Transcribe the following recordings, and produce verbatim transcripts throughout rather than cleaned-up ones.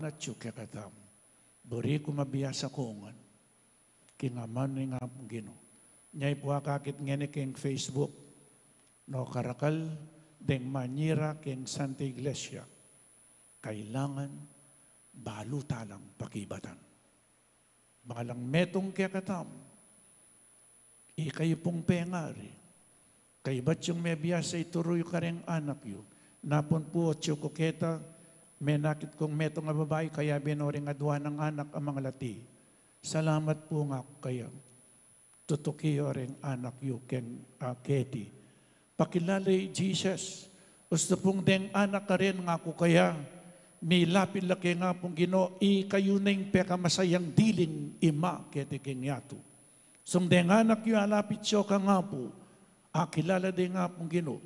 atyu kekatamu. Buri ku mabiasa ku ngan king amanu ning Apung Ginu. Nyai pu akakit ngeni king Facebook, no karakal deng manyira king Santa Iglesia, kailangan balu ta lang pakibatan. Balang metung kekatamu, ikayu pung pengari, kaybat yung mebiasa ituru yu kareng anak yu. Napun pu atyu ku keta, menakit kung metung a babai, kayabe no ring adua nang anak a mangalati. Salamat pu nga ku kaya. Tutuki yu ring anak yu keng, ah, keti. Pakilala i Jesus. Ustu pung deng anak a rin nga ku kaya, milapit la keng Apung Ginu, ikayu na ing pekamasayang diling ima keti king yatu. Sung deng anak yu alapit ya kang Apu, akilala deng Apung Ginu,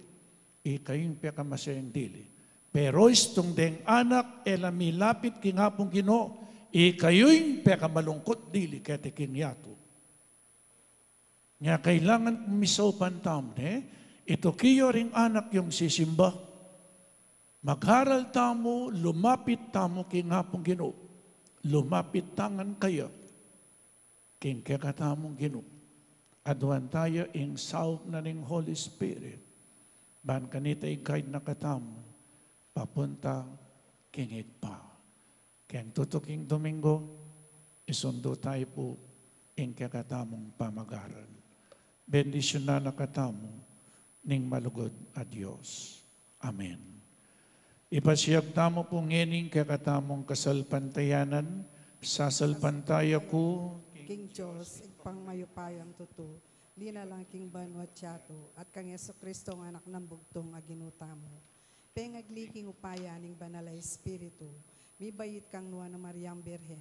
ikayu ing pekamasayang dili. Pero istung deng anak e la milapit king Apung Ginu, ikayu ing pekamalungkut dili keti king yatu. Nya kailangan pung misaupan tamu ne, ituki yu ring anak yung sisimba. Mag-aral tamu, lumapit tamu king Apung Ginu. Lumapit ta ngan kaya king kekatamung Ginu. Aduan taya ing saup na ning Holy Spirit. Ban kanita i-guide na katamu papunta king Ibpa. Keng tutuking Domingo, isundu taya pu ing kekatamung pamag-aral. Bendisyunan na katamu ning malugud a Dios. Amen. Ipasiag tamu pu ngeni ing kekatamung kasalpantayanan, sasalpantaya ku king Dios, Ibpang mayupayang tutu, linalang king banua't yatu, at kang Jesucristo a Anak nang bugtung a Ginu tamu. Pengagli king upaya ning Banal a Espiritu, mibait kang Nuan a Mariang Birhen,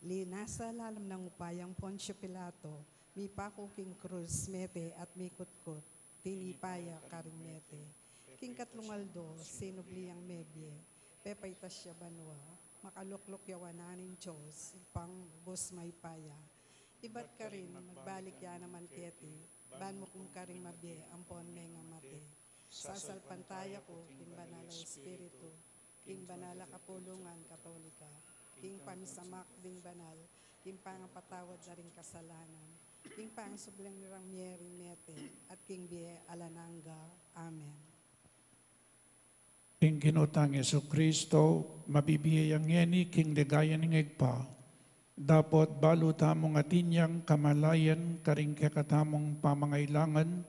linasa lalam nang upayang Poncio Pilato, mipaku king krus, mete at mikutkut, tinipa ya karing mete. King katlung aldo, sinubli yang mebie, pepaitas ya banua, makalukluk ya wanan ning Dios, Ibpang lubus mayupaya. Ibat karin, magbalik ya naman keti, ban mukum karing mabie ampon mengamate. Sasalpantaya ku king Banal a Espiritu, king banal a kapulungan Katolika, king pamisamak ding banal, king pangapatawad da ring kasalanan, king pangasubling rang mie ring mete, at king bie alang angga. Amen. Ing Ginu tang Jesucristo, mabibie ya ngeni king ligaya ning Ibpa, dapot balu tamung atin yang kamalayan karing kekatamung pamangailangan,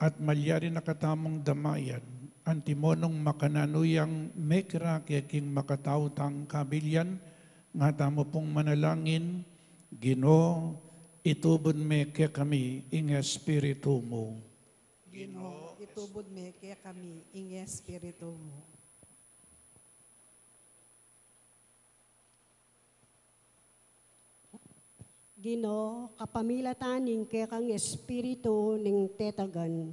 at malyari na katamung damayan, antimo nung makananu yang mekirake king makatau tang kabilian, nga tamu pung manalangin, Ginu, itubud me kekami ing Espiritu mu. Ginu, itubud me kekami ing Espiritu mu. Ginu, kapamilatan ning kekang Espiritu ning tetagan,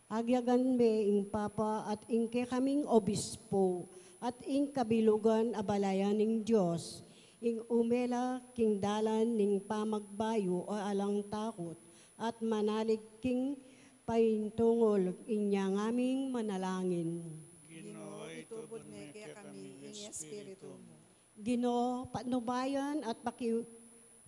agyagan me ing Papa at ing kekaming Obispo at ing kabilugan a balayan ning Dios, ing umela king dalan ning pamagbayu a alang takut, at manalig king paintungul. Inya ngaming manalangin. Ginu, itubud me kekami ing Espiritu mu. Ginu, patnubayan at paki-,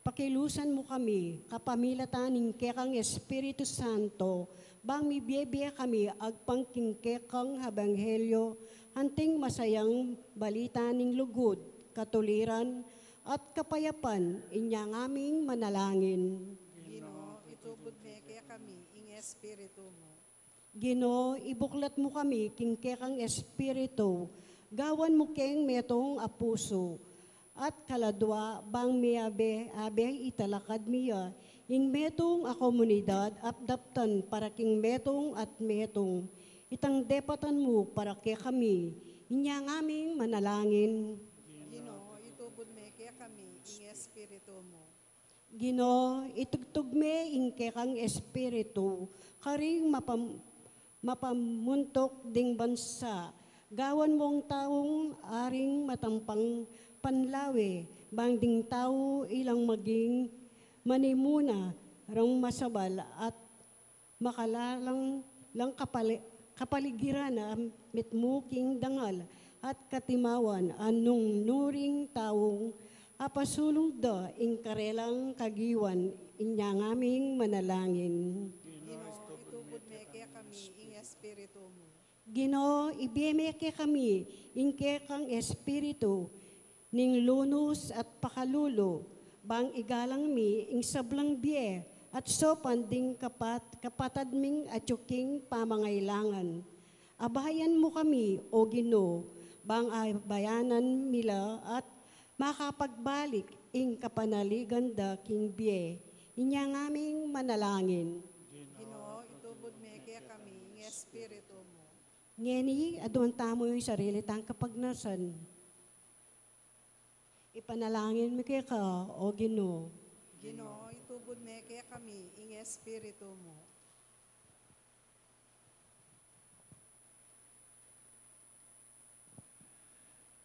pakilusan mu kami, kapamilatan ning kekang Espiritu Santo, bang mibiebie kami agpang king kekang ebanghelyo, anting masayang balita ning lugud, katuliran, at kapayapan. Inya ngaming manalangin. Ginu, itubud me kekami ing Espiritu mu. Ginu, ibuklat mu kami king kekang Espiritu, gawan mu keng metung a pusu at kaladua, bang miabe-abe italakad mi ya ing metung a komunidad at daptan para king metung at metung. Itang depatan mu para kekami. Inya ngaming manalangin. Ginu, itubud me kekami ing Espiritu mu. Ginu, itugtug me ing kekang Espiritu karing mapam-, mapamuntuk ding bansa. Gawan mung taung aring matampang panlawe, bang ding tau ilang maging manimuna rang masabal at makalalang lang kapali-, kapaligiran a mitmu king dangal at katimawan a nung nuring taung apasulung da ing karelang kagiwan. Inya ngaming manalangin. Ginu, itubud me kekami ing Espiritu mu. Ginu, ibie me kekami ing kekang Espiritu ning lunus at pakalulu, bang igalang mi ing sablang bie at saupan ding kapat-, kapatad ming atiu king pamangailangan. Abayan mu kami, O Ginu, bang abayanan mi la at makapagbalik ing kapanaligan da king bie. Inya ngaming manalangin. Ginu, itubud me kekami ing Espiritu mu. Ngeni, aduan tamu ing sarili tang kapagnasan. Ipanalangin mi keka, O Ginu. Ginu, itubud me kekami ing Espiritu mu.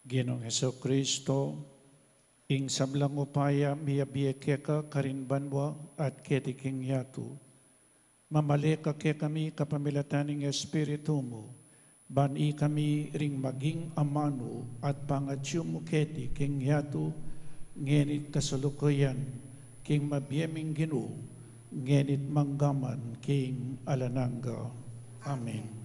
Ginung Jesucristo, ing sablang upaya miyabie keka karin banua at keti king yatu. Mamale ka kekami kapamilatan ning Espiritu mu, ban ikami ring maging amanu at pangatiu mu keti king yatu, ngenit kasalukuyan, king mabie ming Ginu, ngenit manggaman king alang angga. Amen.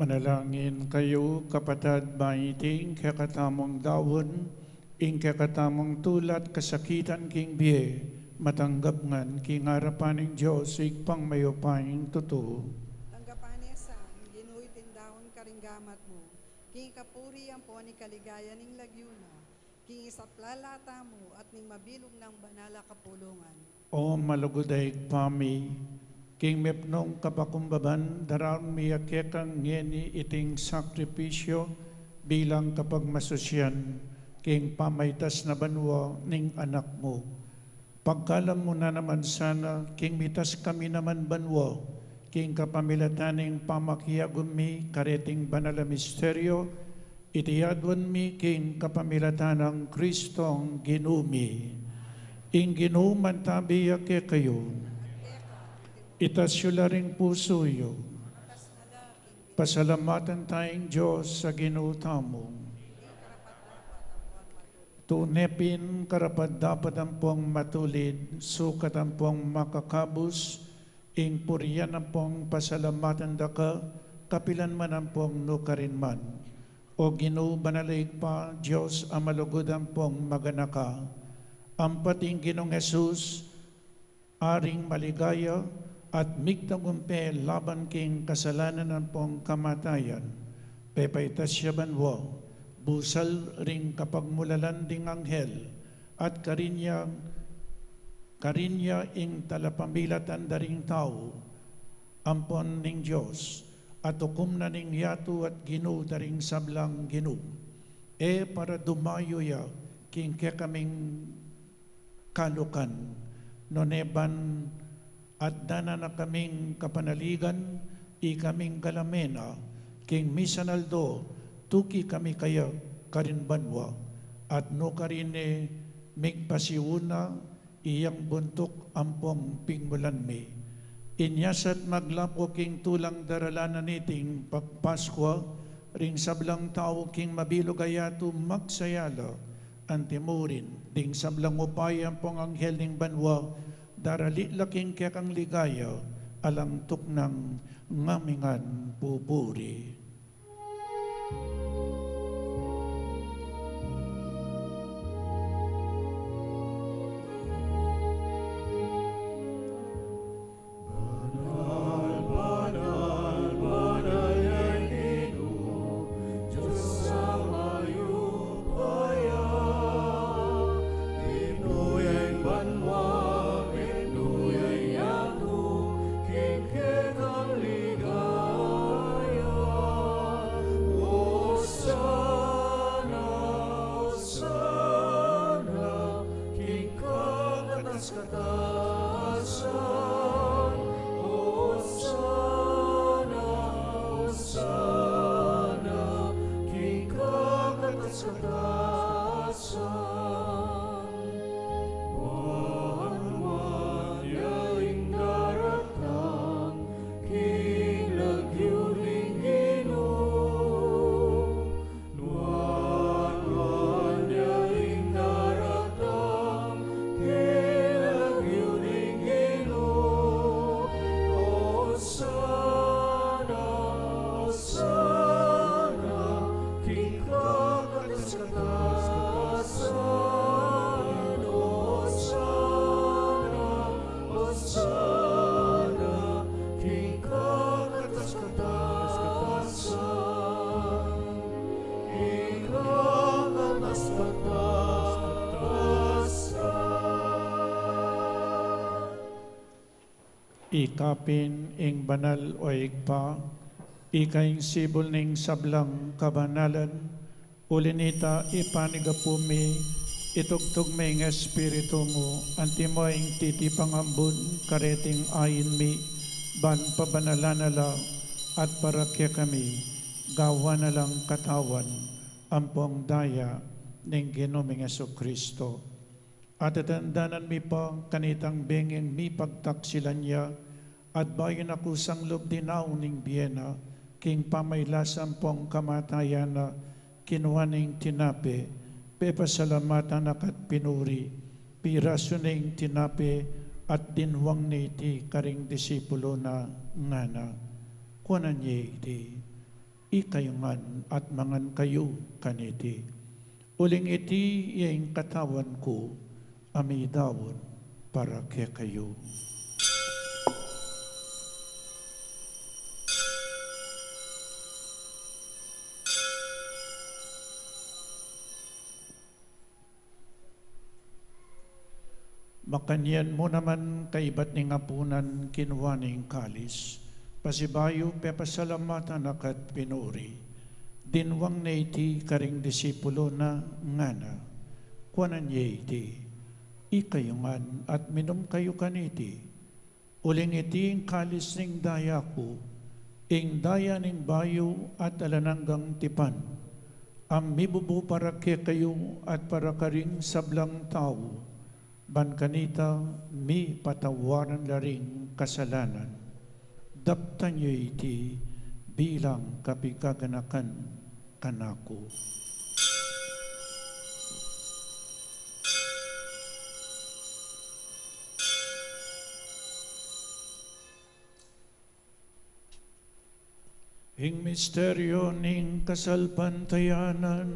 Manalangin kayu, kapatad, ba iting kekatamung daun, ing kekatamung tula at kasakitan king bie, matanggap ngan king arapan ning Dios, Ibpang mayupayang tutu. Tanggapan ne sa ing Ginu iting daun karing gamat mu, king kapurian ampon king kaligayan ning lagyu na, king isaplala tamu at ning mabilug nang banal a kapulungan. O malugud a Ibpa mi, king mipnung kapakumbaban, daraun mi ya kekang ngeni iting sakripisyu bilang kapagmasusian king pamaitas na banua ning Anak mu. Pagkalam mu na naman sana, king mitas kami naman banua, king kapamilatan ning pamakiagum mi kareting banal a misteryu, iti aduan mi king kapamilatan nang Kristong Ginu mi. Ing Ginu mantabi ya kekayu. Itas yu la ring pusu yu. Pasalamatan taya ing Dios a Ginu tamu. Tune pin karapat-dapat ampong matulid, sukat ampong makakabus, ing purian ampong pasalamatan da ka, kapilan man ampong nukarin man. O Ginu, banal a Ibpa, Dios a malugud ampong maganaka, ampat ing Ginung Jesus, Aring maligaya at migtagumpe laban king kasalanan ampong kamatayan, pepaitas ya banua, busal ring kapagmulalan ding anghel, at karin ya, karin ya ing talapamilatan da ring tau ampon ning Dios, at ukum na ning yatu at Ginu da ring sablang ginu. E para dumayu ya king kekaming kalukan, nune ban at dana na kaming kapanaligan, ikaming galamena, king misan aldo, tuki kami kaya karin banua, at nukarin ne migpasiuna, iyang buntuk ampong pigmulan mi. Inya sa at maglapu king tulang daralan na niting pagpaskua, ring sablang tau king mabilug a yatu magsaya la, antimurin, ding sablang upaya ampong anghel ning banua, darali la king kekang ligaya, alang tuknang ngamingan pupuri. Ika pin ing banal, o Ibpa, ika ing sibul ning sablang kabanalan, uli nita ipanyawad mi, itugtug me ing Espiritu mu, antimo ing titipang ambun kareting ain mi, ban pabanalan na la at para kekami, gawan na lang katawan ampong daya ning Ginu ming Jesucristo. Atatandanan mi pa kanitang bengeng mipagtaksilan ya, at bayu na kusang lub dinaun ing bie na, king pamailas ampong kamatayan na, kinua ne ing tinape, pepasalamatan na ka't pinuri, pirasu ne ing tinape, at dinwang ne iti karing disipulu na, ngana: Kuanan ye iti, Ikayu ngan at mangan kayu kaniti. Uling iti ya ing katawan ku, a midaun para kekayu. Makanyan mu naman kaibat ning apunan kinua ne ing kalis, pasibayu pepasalamatan na ka at pinuri, dinwang ne iti karing disipulu na ngana, kuanan ye iti, ikayu ngan at minum kayu kaniti. Uling iti ing kalis ning daya ku, ing daya ning bayu at alang anggang tipan, a mibubu para kekayu at para karing sablang tau, ban kanita mipatawaran la ring kasalanan. Daptan yu iti bilang kapigaganakan kanaku. Ing misteryu ning kasalpantayanan.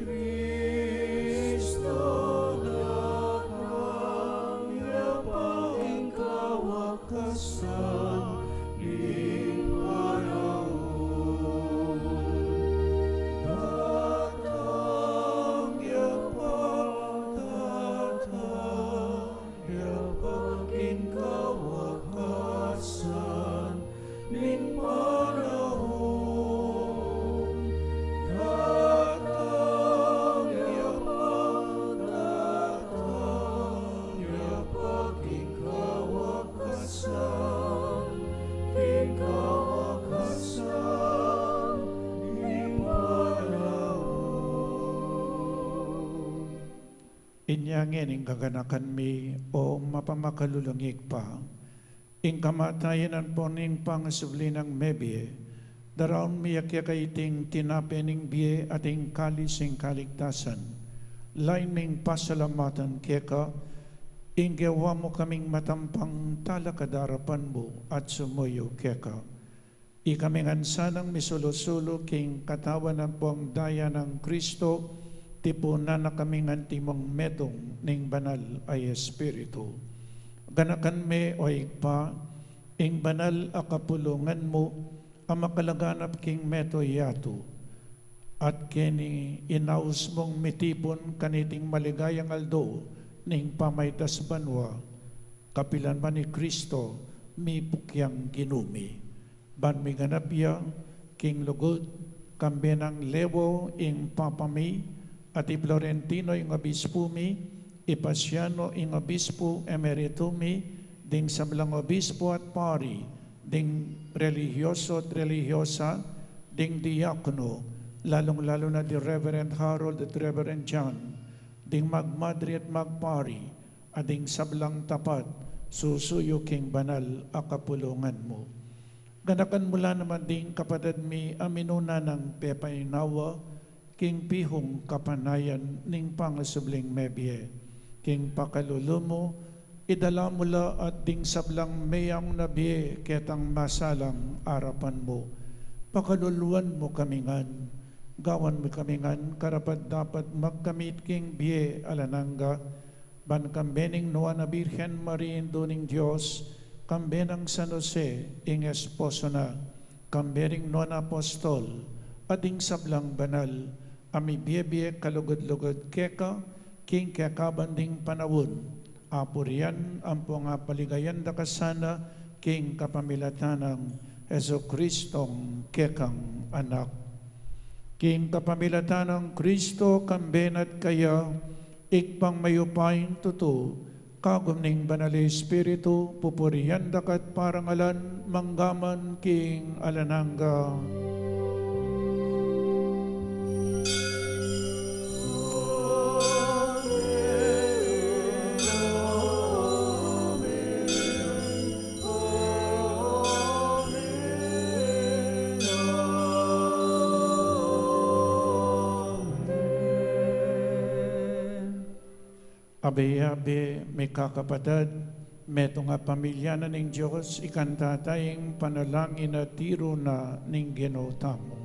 Kristo, datang ya pa ing kawakasan ning panaun. Datang ya pa, datang ya pa ing kawakasan ning panaun. Datang ya pa, datang ya pa king kawakasan, king kawakasan ning panaun. Inya ngeni ing gaganakan mi, o mapamakalulung Ibpa, ing kamatayan ampong ing pangasubli nang mebie, daraun mi keka iting tinape ning bie at ing kalis ning kaligtasan. Lain ming pasalamatan keka, ing gewa mu kaming matampang talakad king arapan mu at sumuyu keka. Ikami ngan sanang misulu-sulu king katawan ampong daya nang Kristo, tipunan na kami ngan timung metung ning Banal a Espiritu. Ganakan me, o Ibpa, ing banal a kapulungan mu, a makalaganap king mabilug a yatu, at keni inaus mung mitipun kaniting maligayang aldo ning pamaitas banua, kapilan man i Kristo mipuk yang Ginu mi. Ban miganap ya king lugud, kambe nang Leo ing Papa mi, at i Florentino ing Obispu mi, i Pasiano ing Obispu Emeritu mi, ding sablang obispu at pari, ding relihiyoso at relihiyosa, ding diakono, lalung-lalu na di Reverend Harold at Reverend John, ding magmadre at magpari, at ding sablang tapat, susuyu king banal a kapulungan mu. Ganakan mu la naman ding kapatad mi a minuna nang pepainawa king pihung kapanayan ning pangasubling mebie. King pakalulu mu, idala mu la at ding sablang meyang na bie ketang masalang arapan mu. Pakaluluan mu kami ngan, gawan mu kami ngan karapat-dapat magkamit king bie alang angga, ban kambe ning Nuan a Birhen Maria, Indu ning Dios, kambe nang San Jose, ing esposo na, kambe ring Nuan a Apostol, at ding sablang banal a mibie-bie kalugud-lugud keka, king kekaban ding panaun, apurian ampong apaligayan da ka sana, king kapamilatan nang Jesucristong kekang Anak. King kapamilatan nang Kristo, kambe na at kaya, Ibpang mayupayang tutu, kagum ning Banal a Espiritu, pupurian da ka at parangalan, mangga man king alang angga. Abe-abe, mikakapatad, metung a pamilya na ning Dios, ikanta ta ing panalangin a tiru na ning Ginu tamu.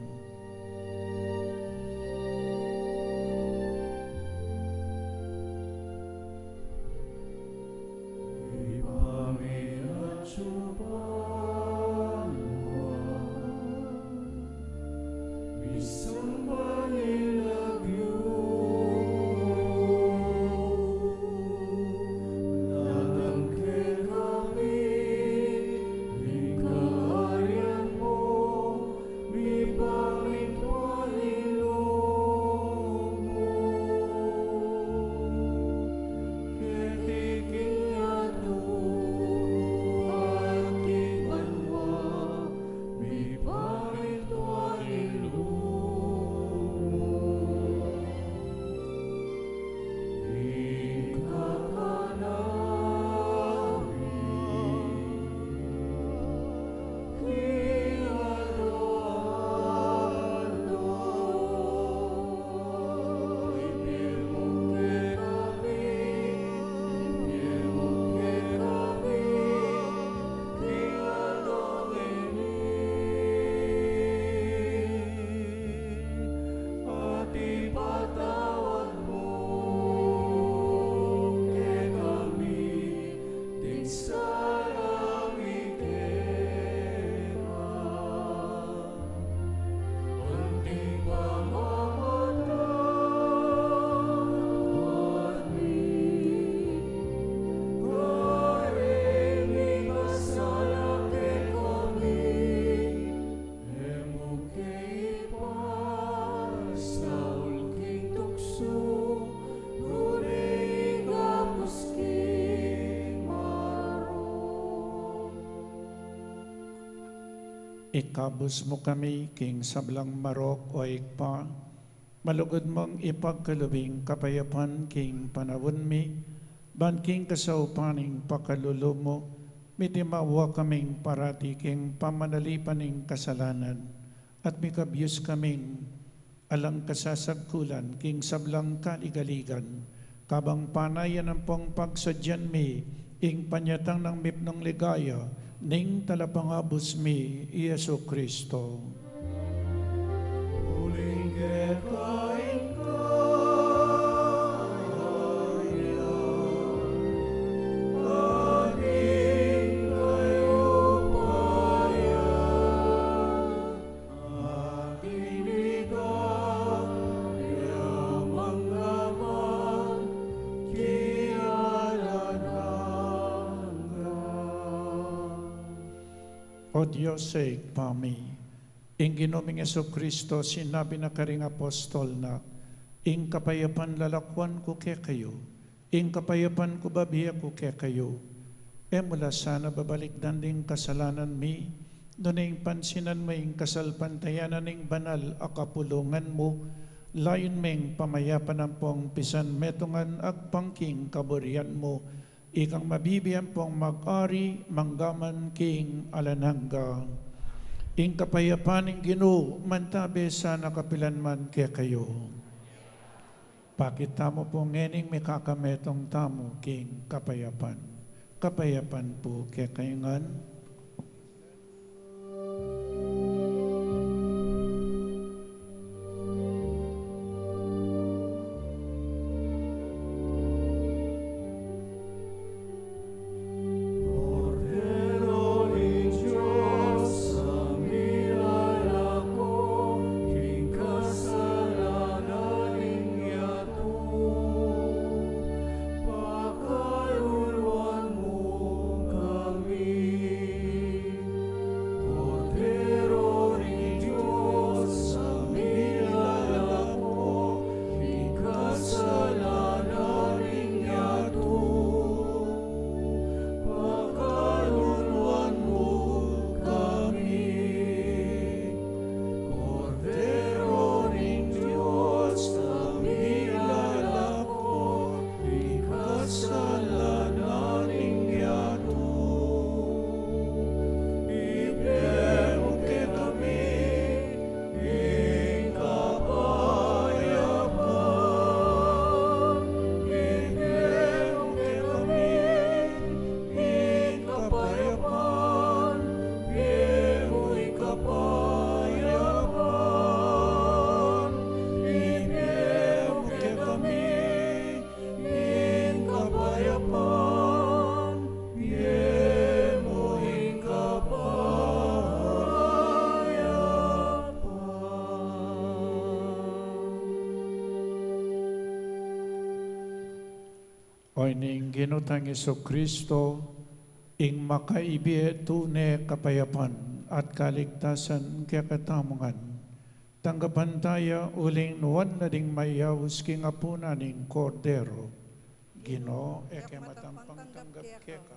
Ikabus mu kami king sablang marok, o Ibpa, malugud mung ipagkalub ing kapayapan king panaun mi, ban king kasaupan ning pakalulu mu, mitimawa kaming parati king pamanalipan ning kasalanan, at mikabus kaming alang kasasagkulan king sablang kaligaligan, kabang panayan ampong pagsadyan mi ing panyatang nang mipnung ligaya ning Talapangabus mi, i Jesucristo. Uling keka ing kayarian, atin kayupayan, atin ika ya mangga man king alang angga. O Dios, Ibpa mi, ing Ginu ming Jesucristo, sinabi na karing apostol na, "Ing kapayapan lalakuan ku kekayu, ing kapayapan ku bibie ku kekayu." E mu la sana babalikdan ding kasalanan mi, nune ing pansinan mu ing kasalpantayanan ning banal a kapulungan mu, layun meng pamayapan ampong pisan metungan agpang king kaburian mu, ikang mabibie ampong mag-ari mangga man king alang angga. Ing kapayapan ning Ginu mantabe sana kapilan man kekayu. Pakit tamu pu ngening mikakametung tamu king kapayapan. Kapayapan pu kekayu ngan. O ning Ginu tang Jesucristo, ing makaibie tune kapayapan at kaligtasan kekatamu ngan, tanggapan taya uling nuan na ding mayaus king apunan ning Kordero. Ginu, e ke matampang tanggap keka,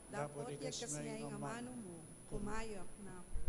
dapot ikas me ing amanu mu, kumayap na ku.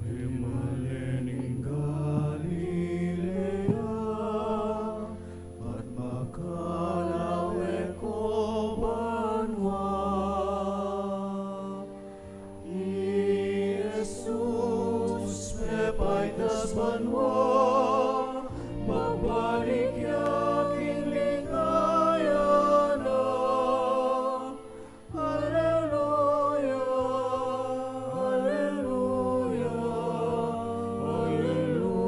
Mimalen ing Galilea, at makalawe ko banua. I Jesus mepaitas banua, magbalik ya king ligaya na. Aleluya, aleluya, aleluya.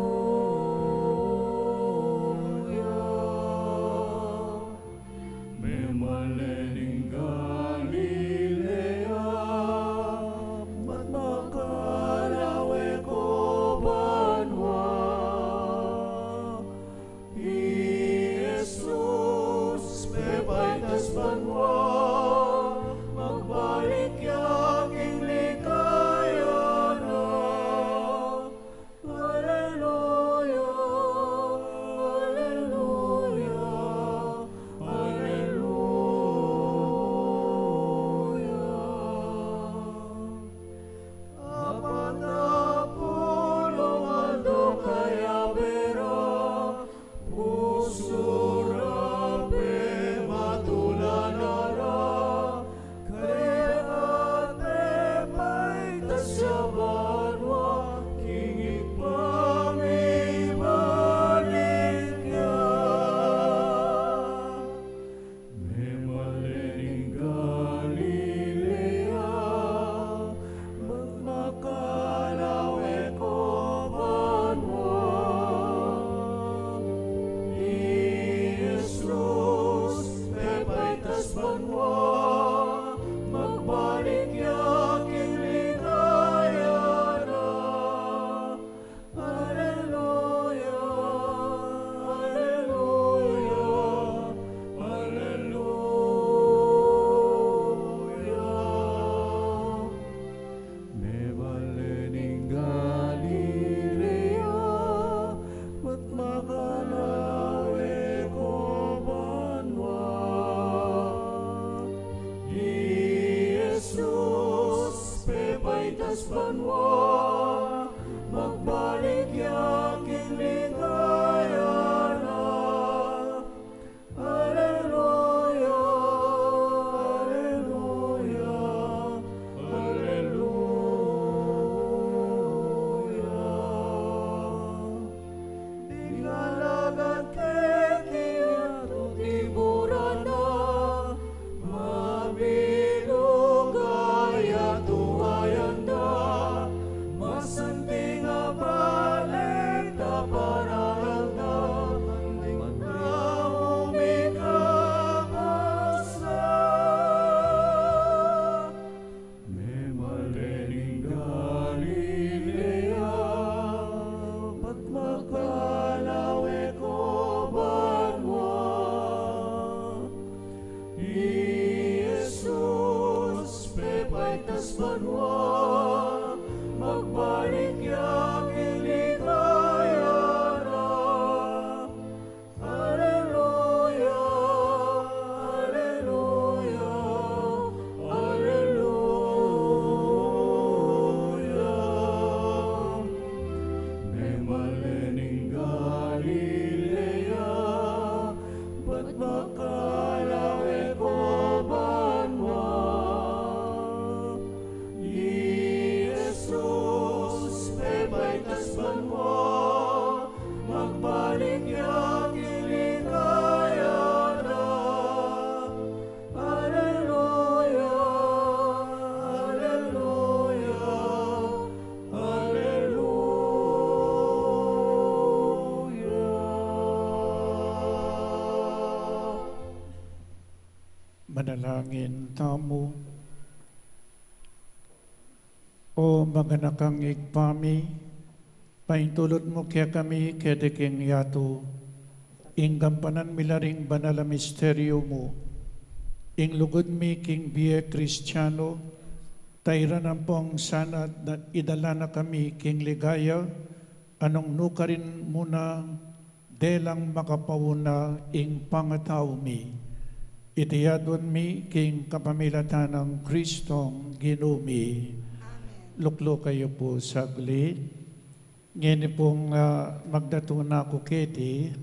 Mimalen ing Galilea, at makalawe ko banua. I Jesus mepaitas banua, magbalik ya king ligaya na. Aleluya, aleluya, aleluya. Apat a pulung aldo kayabe ra, pusu ra pematulan na ra, kaya mepaitas ya banua, king Ibpa mibalik ya. Mimalen ing Galilea, at makalawe ko banua. I Jesus mepaitas banua, magbalik ya king ligaya na. Aleluya, aleluya, aleluya. Mimalen ing Galilea, at makalawe ko banua. I Jesus mepaitas banua, magbalik ya king ligaya na. Aleluya, aleluya, aleluya. Ding alagad ke kiyatu tiburan na, mabilug a yatu ayan da, masanting a balik da, panaral da, manding na umikabasa. Mimalen ing Galilea, at makalawe ko banua. I Jesus mepaitas banua, magbalik ya king ligaya na. Aleluya, aleluya, aleluya. Mimalen ing Galilea, at Manalangin tamu. O maganakang Ibpa mi, paintulut mu kekami keti king yatu ing gampanan mi la ring banal a misteryu mu, ing lugud mi king bie Kristiano, tairan ampong sana idala na kami king ligaya, a nung nukarin mu na delang makapauna ing pangatau mi. Iti aduan mi king kapamilatan nang Kristong Ginu mi. Amen. Lukluk kayu pu saglit. Ngeni pung, ah, magdatu na ku keti,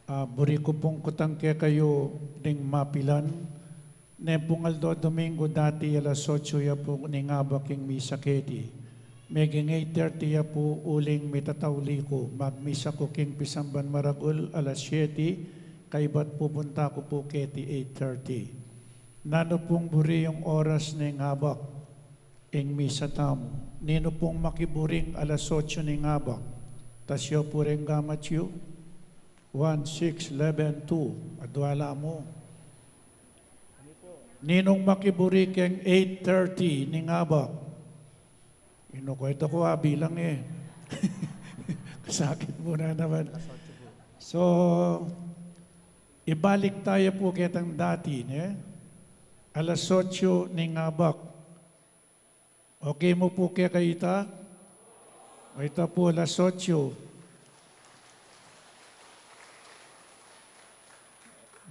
ah, buri ku pung kutang kekayu ding mapilan, ne pung aldo Domingo dati alas otso ya pu ning abak ing misa keti. Meging eight thirty ya pu uling mitatauli ku, magmisa ku king pisamban maragul alas siyete, kaybat pupunta ku pu keti eight thirty. Nanu pung buri yung oras ning abak ing misa tamu? Ninu pung makiburing alas otso ning abak? Tasyo pu reng gamat yu. One, six, eleven, two. Adwa la mu. Ninung makiburi keng eight thirty ning abak? Inu ko ito ko abilang e. Kasakit mu na naman. So, ibalik taya pu ketang dati, ne? Alas otso ning abak. Okay mu pu kekayu ita? O ita pu alas otso.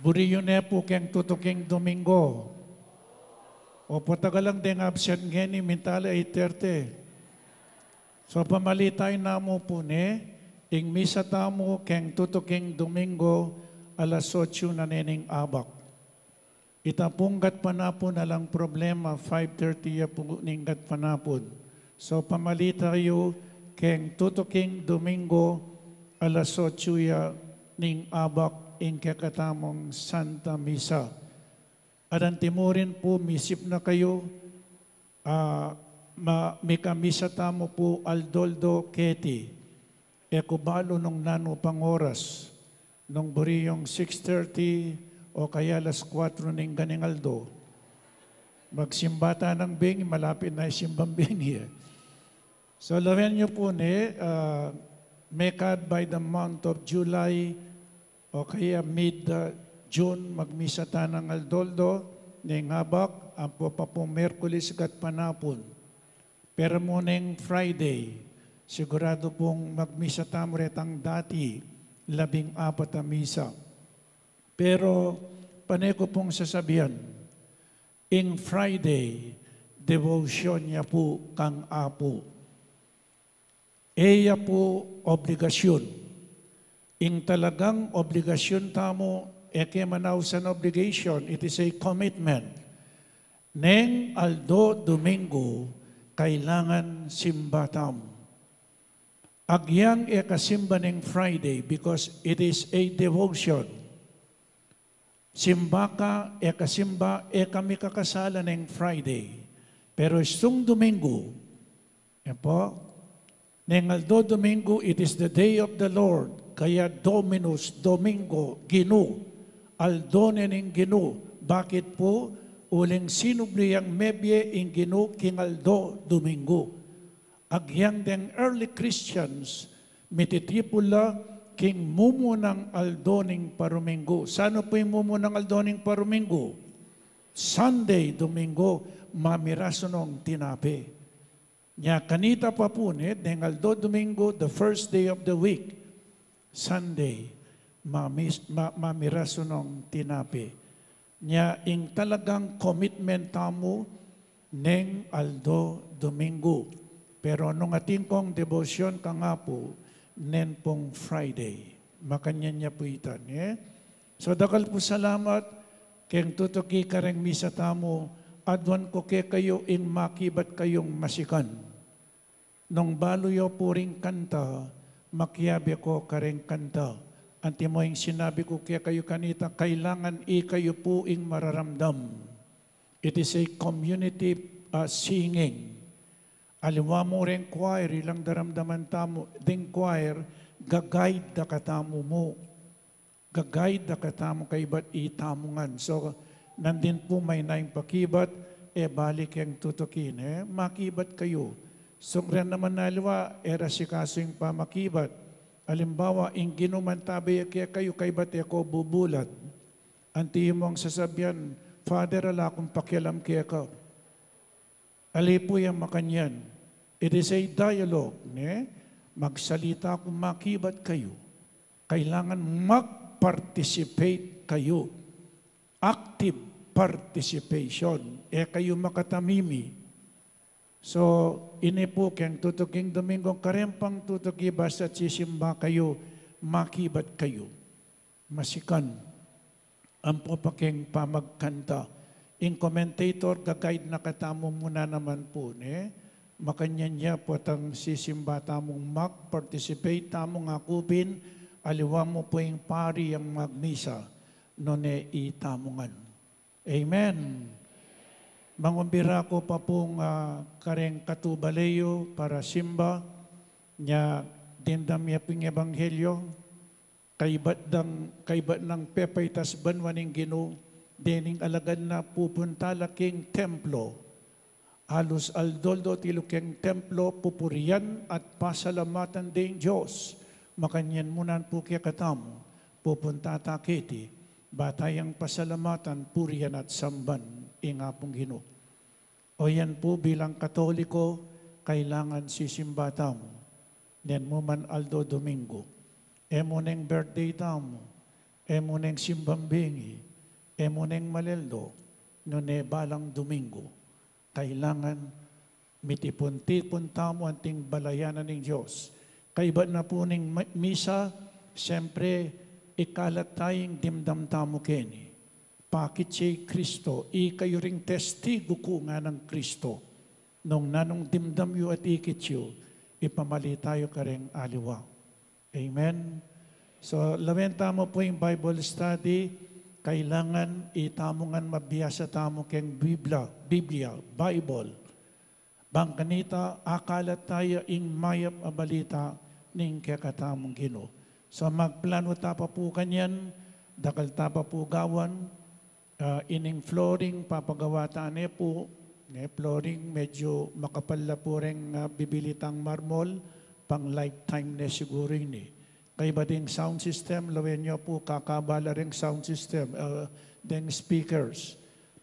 Buri yu ne pu keng tutuking Domingo. O patagalan deng absent ngeni, minta la eight thirty. So pamalitan na mu pu ne, ing misa tamu keng tutuking Domingo, alas otso na ne ning abak. Ita pung gatpanapun alang problema, five thirty ya pu ning gatpanapun. So pamalitan yu keng tutuking Domingo, alas otso ya ning abak ing kekatamung Santa Misa. At antimurin pu, misip na kayu, ah, ma-, mikamisa tamu pu aldo-aldo keti. E ku balu nung nanu pang oras, nung buri yung six thirty o kaya alas kuwatro ning ganing aldo. Magsimba tanang bengi, malapit na ing simbang bengi e. So, lawen yu pu ne, ah, mekad by the month of July o kaya mid, ah, June, magmisa tanang aldo-aldo ning abak, ampo pa pu Miyerkules gatpanapun. Pero mu neng Friday, siguradu pung magmisa tamu retang dati labing apat a misa. Pero pane ku pung sasabian, ing Friday, debosyon ya pu kang Apu. E ya pu obligasyun. Ing talagang obligasyun tamu, e ke man ausan obligation, it is a commitment. Neng aldo Domingo, kailangan simba tamu. Agyang e ka simba neng Friday because it is a devotion. Simba ka, e ka simba, e ka mikakasala neng Friday. Pero istung Domingo, e pu, neng aldo Domingo, it is the day of the Lord. Kaya Dominus, Domingo, Ginu. Aldo ne ning Ginu. Bakit pu? Uling sinubli yang mebie ing Ginu king aldo Domingo. Agyang deng early Christians, mititipul la king mumunang aldo ning paruminggu. Sanu pu ing mumunang aldo ning paruminggu? Sunday, Domingo, mamirasu nong tinape. Nya kanita pa pu ne, deng aldo Domingo, the first day of the week, Sunday, mamis-, ma-, mamirasu nong tinape. Nya ing talagang commitment tamu neng aldo Domingo. Pero nung atin kong debosyon kang Apu, nen pung Friday. Makanyan ya pu ita, ne? So, dakal pu salamat keng tutuki kareng misa tamu, aduan ku kekayu ing makibat kayung masikan. Nung balu yu pu ring kanta, makiabe ko kareng kanta. Antimo ing sinabi ku kekayu kanita, kailangan ikayu pu ing mararamdam. It is a community, uh, singing. Aliwa mu reng choir, ilang daramdaman tamu, ding choir, ga-guide da katamu mu. Ga-guide da katamu kaybat itamu ngan. So, Nandin pu makanyan ing pakibat, e balik keng tutukin, e makibat kayu. Sung ren naman aliwa, e ra sikasu ing pamakibat. Alimbawa, ing Ginu mantabe ya kekayu, kaybat e ko bubulat. Anti mung sasabian, "Father, ala kung pakialam keka." Ali pu yang makanyan. It is a dialogue, ne? Magsalita kung makibat kayu. Kailangan mag-participate kayu. Active participation. E kayu makatamimi. So, ini pu keng tutuking Domingo, kareng pang tutuki basta't sisimba kayu, makibat kayu. Masikan. Ampo pa keng pamagkanta. Ing commentator, ga-guide na katamu muna naman pu, ne? Makanyan ya potang sisimba tamung mag-participate tamung akupin, aliwa mu pu ing pari yang magmisa, nune itamu ngan. Amen. Mangumbira ku pa pung, ah, kareng katubale yu para simba, nya dimdam ya pung ebanghelyo, kaybat dang, kaybat nang pepaitas banua ning Ginu, dening alagad na pupunta la king templo. Alus aldo-aldo tilu keng templo, pupurian at pasalamatan ding Dios. Makanyan mu nan pu kekatamu, pupunta ta keti, ba tayang pasalamatan, purian at samban ing Apung Ginu. O yan pu, bilang Katoliko, kailangan sisimba tamu. Nen mu man aldo Domingo. E mu neng birthday tamu. E mu neng simbang bengi. E mu neng maleldo. Nune balang Domingo. Kailangan mitipun-tipun tamu anting balayan na ning Dios. Kaybat na pu ning ma-, misa, siyempre, ikalat ta ing dimdam tamu keni. Pakit ya i Kristo, ikayu ring testigu ku, nganang Kristo. Nung nanung dimdam yu at ikit yu, ipamalita yu kareng aliwa. Amen. So, lawen tamu pu ing Bible study, kailangan itamu ngan mabiasa tamu keng Biblia, Biblia, Bible. Bang kanita, akalat ta ya ing mayap a balita ning kekatamung Ginu. So, magplano ta pa pu kanyan, dakal ta pa pu gawan, ah, ining flooring, papagawa ta ne pu, ne, flooring, medyo makapal la pu reng, ah, bibili tang marmol, pang lifetime ne siguru ini. Kaybat ding sound system, lawen yu pu, kakaba la reng sound system, ah, deng speakers.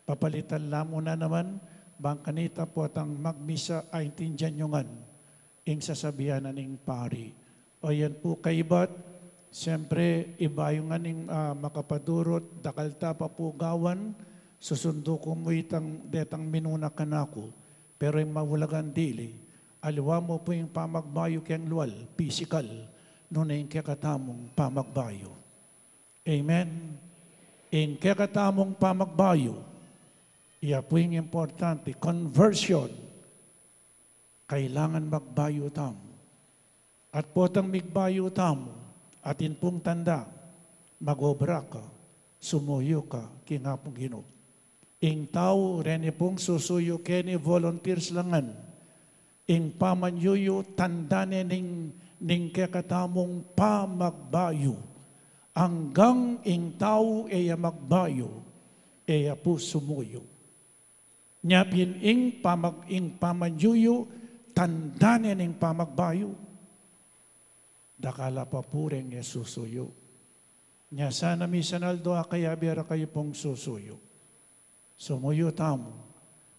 Papalitan la mu na naman, bang kanita potang magmisa, aintindian yu ngan ing sasabian na ning pari. O yan pu kaybat, siyempre, ibayu ngan ing, ah, makapadurut, dakal ta pa pu gawan, susundu ku mu itang detang minuna kanaku. Pero ing maulagang dili, aliwa mu pu ing pamagbayu keng lual, pisikal, nune ing kekatamung pamagbayu. Amen. Ing kekatamung pamagbayu, iya pu ing importante, conversion. Kailangan magbayu tamu. At potang migbayu tamu, atin pung tanda, mag-obra ka, sumuyu ka king Apung Ginu. Ing tau reni pung susuyu keni, volunteers la ngan. Ing pamanyuyu, tanda ne ning, ning kekatamung pamagbayu. Anggang ing tau e ya magbayu, e ya pu sumuyu. Nya pin ing pamag-, ing pamanyuyu, tanda ne ning pamagbayu. Dakal la pa pu reng e susuyu. Nya sana misan aldo akayabe ra kayu pung susuyu. Sumuyu tamu.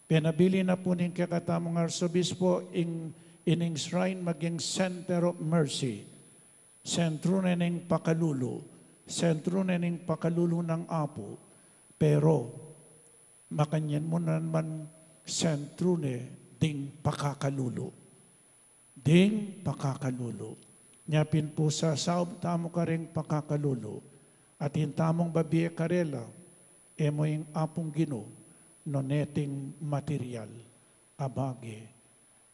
Penabilin na pu ning kekatamung Arsobispo ing, ining shrine maging center of mercy. Sentru ne ning pakalulu. Sentru ne ning pakalulu nang Apu. Pero, makanyan mu naman sentru ne ding pakakalulu. Ding pakakalulu. Nya pin pu sasaub tamu kareng pakakalulu. Atin tamung babie karela, e mu ing Apung Ginu, nune ting material a bage.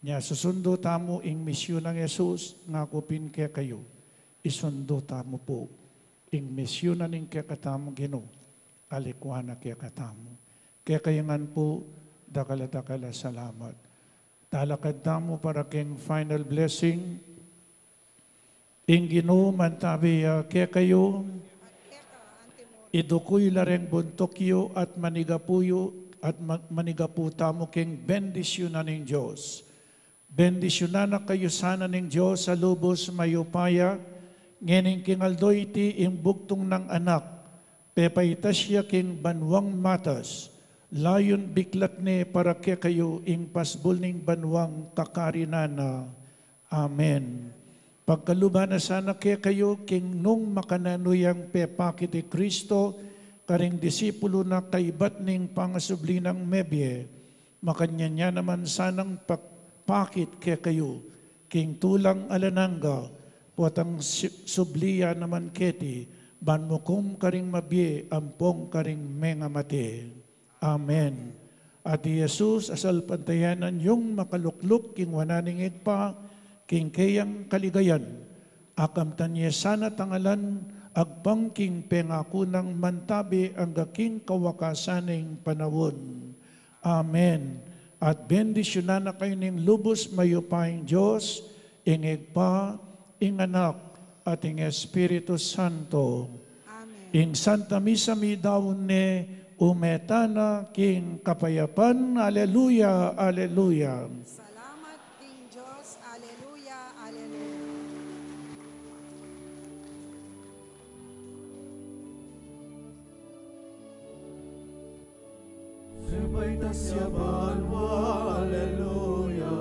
Nya susundu tamu ing misyun nang Jesus, ngaku pin kekayu, isundu tamu pu ing misyun na ning kekatamung Ginu, a likwan na kekatamu. Kekayu ngan pu, dakal a dakal a salamat. Talakad tamu para keng final blessing. Ing Ginu mantabe ya kekayu. Iduku yu la reng buntuk yu at manigapu yu, at ma-, manigapu tamu king bendisyunan ning Dios. Bendisyunan na kayu sana ning Dios a lubus mayupaya, ngening king aldo iti ing bugtung nang Anak, pepaitas ya king banuang matas, layun biklat ne para kekayu ing pasbul ning banuang kakarinan na. Amen. Pagkaluban na sana kekayu king nung makananu yang pepakit i Kristo karing disipulu na kaibat ning pangasubli nang mebie, makanyan ya naman sanang pagpakit kekayu king tulang alang angga, potang si-, subli ya naman keti, ban mukum karing mabie ampong karing mengamate. Amen. At i Jesus, asalpantayanan yung makalukluk king wanan ning Ibpa, king keyang kaligayan, akamtan ye sana tangalan, agpang king pengaku nang mantabe angga king kawakasan ning panaun. Amen. At bendisyunan na kayu ning lubus mayupayang Dios, ing Ibpa, ing Anak, at ing Espiritu Santo. Amen. Ing Santa Misa midaun ne, ume tana king kapayapan. Aleluya, aleluya. Salamat king Dios. Aleluya, aleluya. Pepaitas ya banua, aleluya.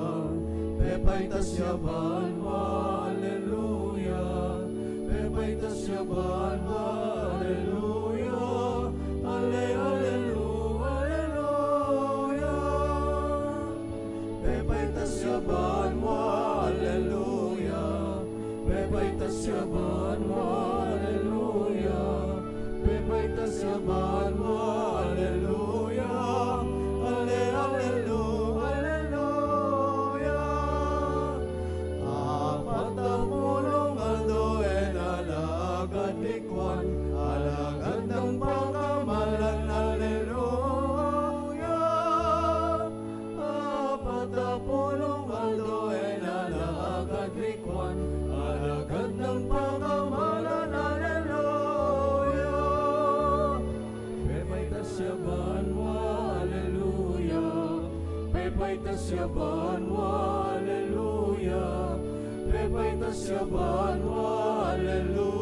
Pepaitas ya banua, aleluya. Pepaitas ya banua, aleluya. Ale, alelu-, aleluya. Pepaitas ya banua, aleluya. Pepaitas ya banua, aleluya. Pepaitas ya banua, aleluya. Ale, alelu-, aleluya. Apat a pulung aldo e na la agad likuan, alagad nang pakamalan, aleluya. Apat a pulung aldo e na la agad likuan, alagad nang pakamalan, aleluya. Pepaitas ya banua, aleluya. Pepaitas ya banua, aleluya. Pepaitas ya banua, aleluya.